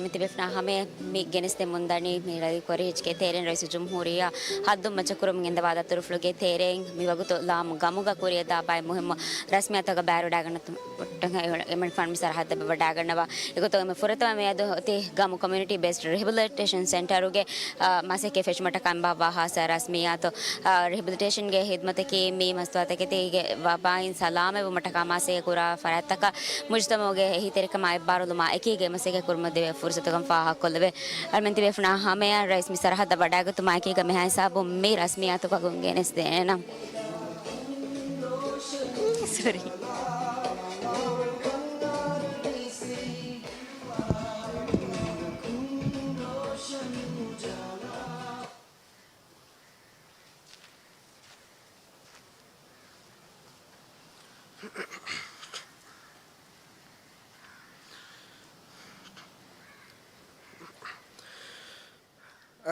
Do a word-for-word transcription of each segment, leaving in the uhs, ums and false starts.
މި ތިބޭފުޅާ ހަމަޔަށް މި ގެނެސްދެމުންދަނީ މި ރައީސް ކޮރީހެއްޗިގެ ތެރެއިން ރައީސުލްޖުމްހޫރިއްޔާ ހައްދުން މައްޗަށް ކުރަމުން ގެންދަވާ ދަތުރުފުޅުގެ ތެރެއިން މި ވަގުތު ލާމު ގަމުގަ ކުރިއަށް ދާ ބައެއް މުހިއްމު ރަސްމިއްޔާތަކަށް ބައިވެރިވަޑައިގަންނަ އޮއްޓަން އެ-، އެމަނިކުފާނު މި ސަރަހައްދަށް ވަޑައިގަންނަވާ. އެގޮތުން މި ފުރަތަމަ މިއަދު އޮތީ ގަމު ކޮމިއުނިޓީ ބޭސްޑް ރިހެބިލިޓޭޝަން ސެންޓަރުގެ، އާ، މަސައްކަތް ފެށުމަށްޓަކާ އެބަ ވާ ހާއްސަ ރަސްމިއްޔާތު، އާ، ރިހެބިލިޓޭޝަންގެ ހިދްމަތަކީ މި މަސްތުވާތަކެތީގެ ވަބާއިން ސަލާމަތްވުމަށްޓަކާ މަސައްކަތް ކުރާ ފަރާތްތަކަށް މުޖުތަމައުގެ އެހީތެރިކަމާ އެއްބާރުލުމާ އެކީގައި މަސައްކަތް ކުރުމަށް ދެވޭ ފުރުސަތުކަން ފާހަގަކޮށްލެވޭ. އަޅުމެން ތިބޭފުޅާ ހަމަޔަށް ރައީސް މި ސަރަހައްދަށް ވަޑައިގަތުމާ އެކީގަ މިހާ ހިސާބުން މި ރަސްމިއްޔާތު ވަގުން ގެނެސްދޭނަން. ސޮރީ.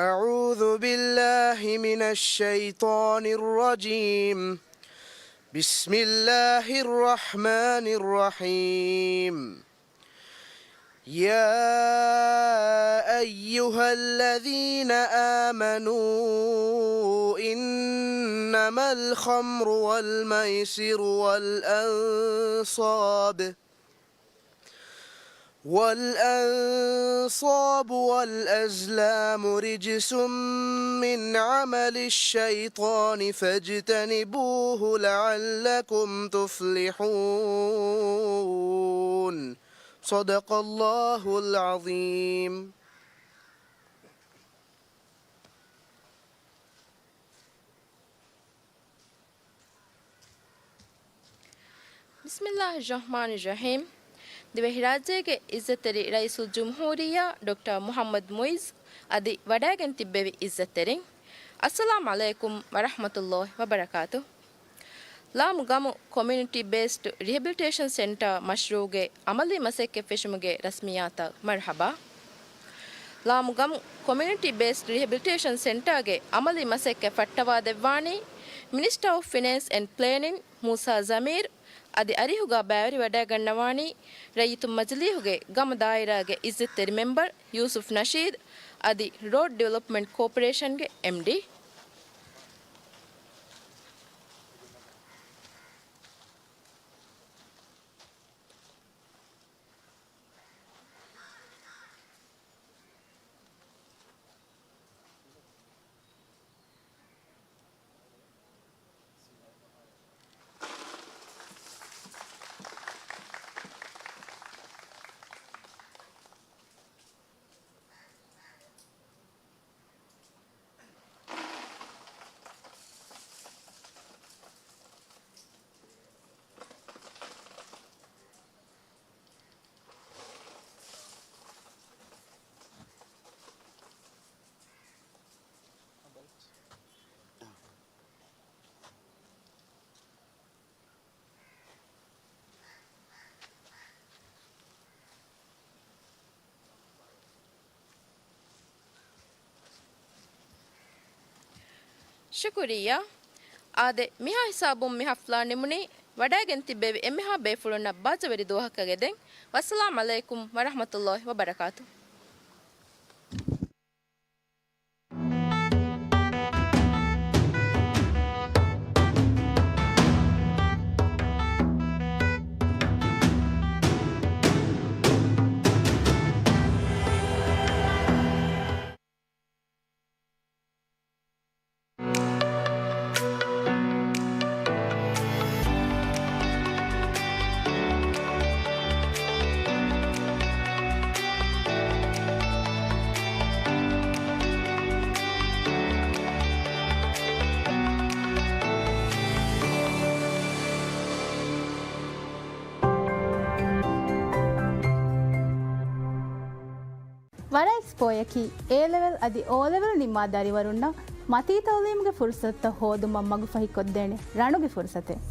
أعوذ بالله من الشيطان الرجيم. بسم الله الرحمن الرحيم. يا أيها الذين آمنوا إنما الخمر والميسر والأنصاب والأنصاب والأزلام رجس من عمل الشيطان فاجتنبوه لعلكم تفلحون. صدق الله العظيم. ބިސްމިއްލާހިއްރަޙްމާނިއްރަޙީމް. ދިވެހިރާއްޖޭގެ އިއްޒަތްތެރި ރައީސުލްޖުމްހޫރިއްޔާ ޑޮކްޓަރ މުޙައްމަދު މުޢިއްޒު އަދި ވަޑައިގެން ތިއްބެވި އިއްޒަތްތެރިން، އައްސަލާމް ޢަލައިކުމް ވަރަޙްމަތުﷲި ވަބަރަކާތު. ލާމު ގަމު ކޮމިއުނިޓީ ބޭސްޑް ރިހެބިލިޓޭޝަން ސެންޓާ މަޝްރޫޢުގެ ޢަމަލީ މަސައްކަތް ފެށުމުގެ ރަސްމިއްޔާތަށް މަރުޙަބާ. ލާމު ގަމު ކޮމިއުނިޓީ ބޭސްޑް ރިހެބިލިޓޭޝަން ސެންޓާގެ ޢަމަލީ މަސައްކަތް ފައްޓަވާދެއްވާނީ މިނިސްޓަރ އޮފް ފިނޭންސް އެންޑް ޕްލޭނިން މޫސާ ޒަމީރު އަދި އަރިހުގަ ބައިވެރިވަޑައިގަންނަވާނީ ރައްޔިތު މަޖިލީހުގެ ގަމު ދާއިރާގެ އިއްޒަތްތެރި މެމްބަރު ޔޫސުފް ނަޝީދު އަދި ރޯޑް ޑިވެލޮޕްމަންޓް ކޯޕަރޭޝަންގެ އެމްޑީ. ޝުކުރިއްޔާ. އާދެ، މިހާ ހިސާބުން މި ހަފްލާ ނިމުނީ. ވަޑައިގެން ތިއްބެވި އެންމެހާ ބޭފުޅުންނަށް ބާއްޖަވެރި ދުވަހަކަށް އެދެން. ވައްސަލާމް ޢަލައިކުމް ވަރަޙްމަތުﷲި ވަބަރަކާތު. ވަރަށް އިސް ޕޯޔަކީ އޭލެވެލް އަދި އޯލެވެލް ނިންމާ ދަރިވަރުންނަށް މަތީ ތައުލީމުގެ ފުރުސަތުތައް ހޯދުމަށް މަގުފަހިކޮށްދޭނެ ރަނުގެ ފުރުސަތެއް.